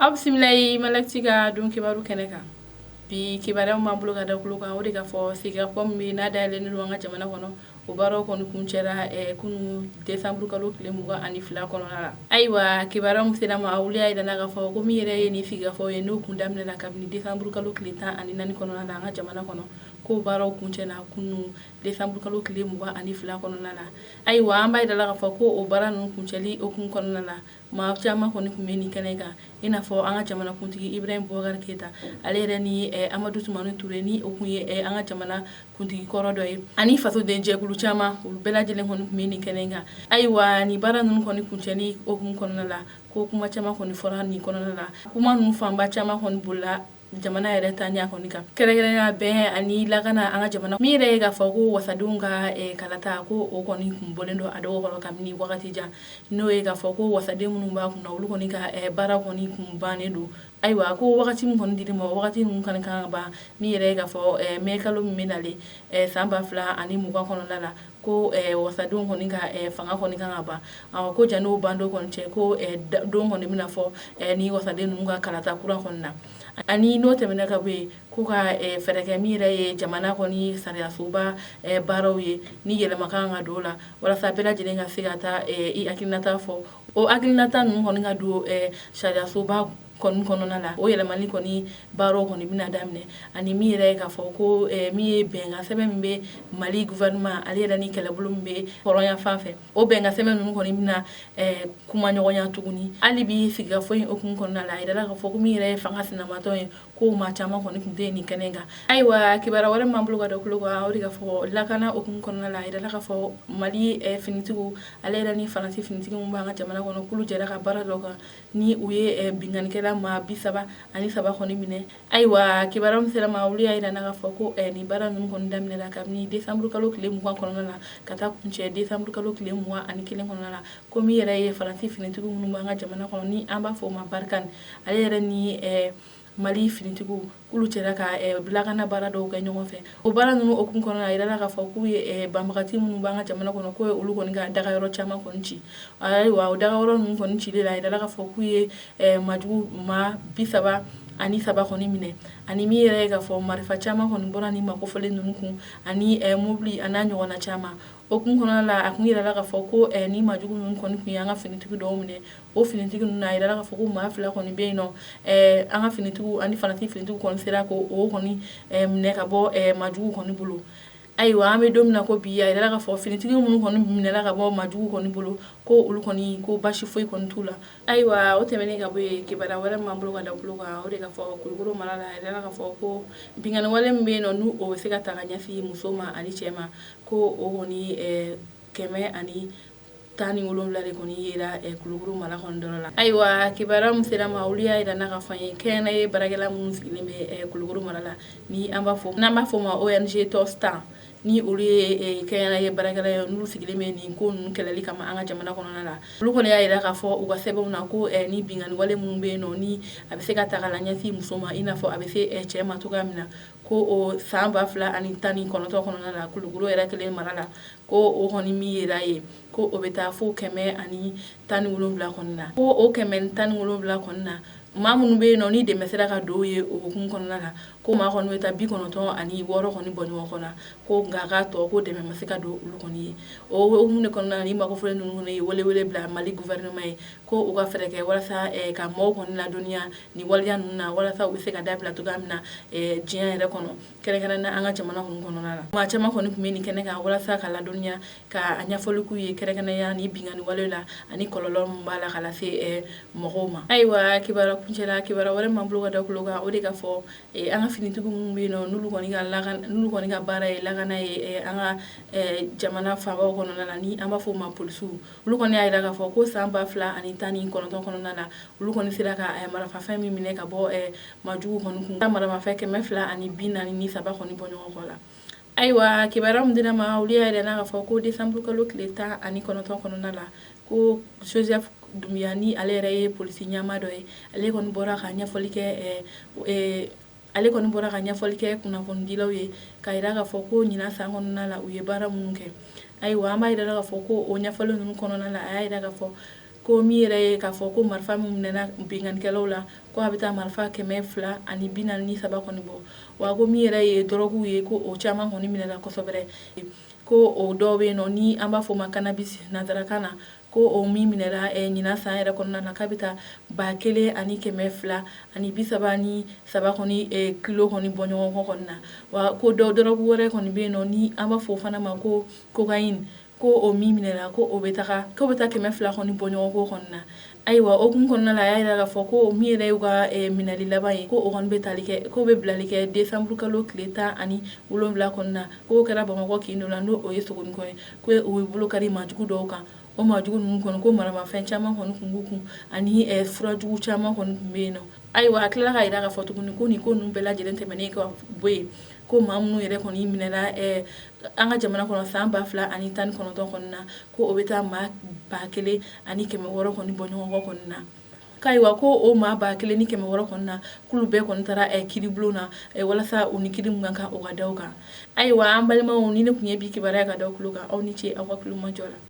Aw bisimila Malactu ka don kibaru kɛnɛ kan. Bi kibaruya b'an bolo ka da tulo kan, o de ka fɔ sigikafɔ min bɛ n'a dayɛlɛnnen don an ka jamana kɔnɔ, o baaraw kɔni kuncɛra kunun décembre kalo tile 22 kɔnɔna la. Ayiwa, kibaruya min sera ma, olu y'a jira k'a fɔ ko min yɛrɛ ye nin sigikafɔ ye, n'o kun daminɛna kabini décembre kalo tile 14 kɔnɔna la an ka jamana kɔnɔ, ko baaraw kuncɛna kunun décembre kalo tile 22 kɔnɔna la. Ayiwa, an b'a jira k'a fɔ ko o baara ninnu kuncɛli hukumu kɔnɔna la, maa caman kɔni tun bɛ nin kɛnɛ kan, i n'a fɔ an ka jamanakuntigi Ibrahim Boubacar Keita, ale yɛrɛ ni Amadu Tumani Ture, ni o kun ye an ka jamana kuntigi kɔrɔ dɔ ye, ani fasoden jɛkulu caman, olu bɛɛ lajɛlen kɔni tun bɛ nin kɛnɛ kan. Ayiwa, nin baara ninnu kɔni kuncɛli hukumu kɔnɔna la, ko kuma caman kɔni fɔra nin kɔnɔna la. Kuma ninnu fanba caman kɔni bolila jamana yɛrɛ taaɲɛ kɔni kan, kɛrɛnkɛrɛnnenya bɛn ani lakana an ka jamana. Min yɛrɛ ye k'a fɔ ko wasadenw ka kalata, ko o kɔni kun bɔlen don a dɔgɔ kɔrɔ kabini wagati jan, n'o ye k'a fɔ ko wasaden minnu b'a kunna, olu kɔni ka baara kɔni kun bannen don. Ayiwa, ko wagati min kɔni dir'u ma, wagati ninnu kɔni kan ka ban, min yɛrɛ ye k'a fɔ mai kalo min bɛ nalen san 2020 kɔnɔna la, ko wasadenw kɔni ka fanga kɔni kan ka ban. Ko janni o ban don kɔni cɛ, ko don kɔni bɛna fɔ ni wasaden ninnu ka kalata kura kɔni na. Ani n'o tɛmɛna ka bɔ yen, ko ka fɛɛrɛ kɛ min yɛrɛ ye jamana kɔni sariyasoba baaraw ye, ni yɛlɛma kan ka don o la, walasa bɛɛ lajɛlen ka se ka taa i hakilinata fɔ, o hakilinata ninnu kɔni ka don sariyasoba kɔni kɔnɔna la, o yɛlɛmali kɔni baaraw kɔni bɛna daminɛ. Ani min yɛrɛ ye k'a fɔ ko min ye bɛnkan sɛbɛn min bɛ Mali gouvernement ale yɛrɛ ni kɛlɛbolo min bɛ kɔrɔnya fan fɛ, o bɛnkan sɛbɛn ninnu kɔni bɛna kuma ɲɔgɔnya tuguni. Hali bi sigikafɔ in hukumu kɔnɔna la, a yirala k'a fɔ ko min yɛrɛ ye fanga sinamatɔn ye, ko maa caman kɔni tun tɛ nin kɛnɛ kan. Ayiwa, kibaruya wɛrɛ m'an bolo ka da tulo kan, o de ka fɔ lakana hukumu kɔnɔna la, a yirala k'a fɔ Mali finitigiw ale yɛrɛ ni Faransi finitigi min b'an ka jamana kɔnɔ, k'olu jɛra ka baara dɔ kan ni u ye binkannikɛla maa 33 kɔni minɛ. Ayiwa, kibaruya min sera ma, olu y'a jira k'a fɔ ko nin baara ninnu kɔni daminɛna kabini décembre kalo tile 20 kɔnɔna la ka taa kuncɛ décembre kalo tile 21 kɔnɔna la, ko min yɛrɛ ye Faransi finitigiw minnu b'an ka jamana kɔnɔ, ni an b'a fɔ o ma Barkhane, ale yɛrɛ ni Mali finitigiw, k'olu cɛla ka lakana baara dɔw kɛ ɲɔgɔn fɛ. O baara ninnu hukumu kɔnɔna, a yirala k'a fɔ k'u ye banbagati minnu b'an ka jamana kɔnɔ, k'o ye olu kɔni ka dagayɔrɔ caman kɔni ci. Ayiwa, o dagayɔrɔ ninnu kɔni cilen la, a yirala k'a fɔ k'u ye majugu maa 33 kɔni minɛ, ani min yɛrɛ ye k'a fɔ marifa caman kɔni bɔra ni maa kofɔlen ninnu kun, ani mobili a n'a ɲɔgɔnna caman. O kun kɔnɔna la, a kun yirala k'a fɔ ko ni majugu ninnu kɔni tun ye an ka finitigi dɔw minɛ. O finitigi ninnu, a yirala k'a fɔ ko maa fila kɔni bɛ yen nɔ, an ka finitigiw ani Faransi finitigiw kɔni sera ko o kɔni minɛ ka bɔ majugu kɔni bolo. Ayiwa, an bɛ don min na ko bi, a yirala k'a fɔ finitigi minnu kɔni minɛla ka bɔ majugu kɔni bolo, ko olu kɔni, ko basi foyi kɔni t'u la. Ayiwa, o tɛmɛnen ka bɔ yen, kibaruya wɛrɛ m'an bolo ka da tulo kan, o de ka fɔ Kulukoro mara la, a yirala k'a fɔ ko binkanni wale min bɛ yen nɔ, n'u o bɛ se ka ta ka ɲɛsin muso ma ani cɛ ma, ko o kɔni 117 de kɔni yera Kulukoro mara kɔni dɔrɔn la. Ayiwa, kibaruya min sera ma, olu y'a jira n'a ka fɔ an ye kɛnyɛrɛye baarakɛla minnu sigilen bɛ Kulukoro mara la, ni an b'a fɔ n'an b'a fɔ o ma ONG Tostan, ni olu ye kɛnyɛrɛye baarakɛla ye, n'olu sigilen bɛ nin ko ninnu kɛlɛli kama an ka jamana kɔnɔna la, olu kɔni y'a jira k'a fɔ u ka sɛbɛnw na ko ni binkanni wale minnu bɛ yen nɔ, ni a bɛ se ka ta ka ɲɛsin muso ma i n'a fɔ a bɛ se cɛ ma cogoya min na, ko o san 2019 kɔnɔna la, Kulukoro yɛrɛ kelen mara la, ko o kɔni min yera ye, ko o bɛ taa fo 117 kɔni na. Ko o 117 kɔni na, maa minnu bɛ yen nɔ, ni dɛmɛ sera ka don ye o hukumu kɔnɔna la, ko maa kɔni bɛ taa 96 kɔni bɔ ɲɔgɔn kɔnɔ, ko nka k'a tɔ, ko dɛmɛ ma se ka don olu kɔni ye. O hukumu de kɔnɔna na, ni maa kofɔlen ninnu kɔni ye welewele bila Mali gouvernement ye, ko u ka fɛɛrɛ kɛ walasa ka maaw kɔni ladɔnniya nin waleya ninnu na, walasa u bɛ se ka dabila cogoya min na diɲɛ yɛrɛ kɔnɔ, kɛrɛnkɛrɛnnenya an ka jamana kɔni kɔnɔna la. Maa caman kɔni tun bɛ nin kɛnɛ kan walasa ka ladɔnniya, ka ɲɛfɔli k'u ye, kɛrɛnkɛrɛnnenya ni binkanni wale la ani kɔlɔlɔ min b'a la ka lase mɔgɔw ma. Ayiwa, kibaruya kuncɛla, kibaruya wɛrɛ m'an bolo ka da tulo kan, o de ka fɔ an ka finitigi minnu bɛ yen nɔ, n'olu kɔni ka baara ye lakana ye an ka jamana faabaw kɔnɔna la, ni an b'a fɔ o ma polisiw, olu kɔni y'a jira k'a fɔ ko san 2019 kɔnɔna la, olu kɔni sera ka marafafɛn min minɛ ka bɔ majugu kɔni kun, maramafɛn 243 kɔni bɔ ɲɔgɔn kɔ la. Ayiwa, kibaruya min dira ma, olu y'a jira k'a fɔ ko décembre kalo tile 19 kɔnɔna la, ko Joseph Doumbia, ni ale yɛrɛ ye polisi ɲɛmaa dɔ ye, ale kɔni bɔra ka ɲɛfɔli kɛ kunnafonidilaw ye, ka jira k'a fɔ ko ɲinan san kɔnɔna la, u ye baara minnu kɛ. Ayiwa, an b'a jira k'a fɔ ko o ɲɛfɔli ninnu kɔnɔna la, a y'a jira k'a fɔ Ko min yɛrɛ ye k'a fɔ ko marifa min minɛna binkannikɛlaw la, ko a bɛ taa marifa 243 kɔni bɔ. Wa ko min yɛrɛ ye dɔrɔguw ye, ko o caman kɔni minɛna kosɛbɛ. Ko o dɔw bɛ yen nɔ ni an b'a fɔ o ma cannabis nansarakan na, ko o min minɛra ɲinan san yɛrɛ kɔnɔna na, k'a bɛ taa 1233 kɔni kilo kɔni bɔ ɲɔgɔn kɔ kɔni na. Wa ko dɔw dɔrɔgu wɛrɛ kɔni bɛ yen nɔ ni an b'a fɔ o fana ma ko cocaïne, ko o min minɛra, ko o bɛ taga k'o bɛ taa 200 kɔni bɔ ɲɔgɔn kɔ kɔni na. Ayiwa, o kun kɔnɔna la, a y'a jira k'a fɔ ko min yɛrɛ y'u ka minɛli laban ye, ko o kɔni bɛ tali kɛ, k'o bɛ bilali kɛ décembre kalo tile 17 kɔni na. K'o kɛra Bamakɔ kin dɔ la, n'o o ye Sogonikɔ ye, ko u ye bolo kari maajugu dɔw kan. O maajugu ninnu kɔni, ko maramafɛn caman kɔni tun b'u kun ani furajugu caman kɔni tun bɛ yen nɔ. Ayiwa, a tilala k'a jira k'a fɔ tuguni ko nin ko ninnu bɛɛ lajɛlen tɛmɛnen ka bɔ yen, ko maa minnu yɛrɛ kɔni minɛna an ka jamana kɔnɔ san 2019 kɔni na, ko o bɛ taa maa 1600 kɔni bɔ ɲɔgɔn kɔ kɔni na. K'ayiwa, ko o maa 1600 kɔni na, k'olu bɛɛ kɔni taara kiiribulon na walasa u ni kiiri min ka kan, o ka da u kan. Ayiwa, an balimaw, ni ne tun ye bi kibaruya ka da tulo kan. Aw ni ce aw ka tulomajɔ la.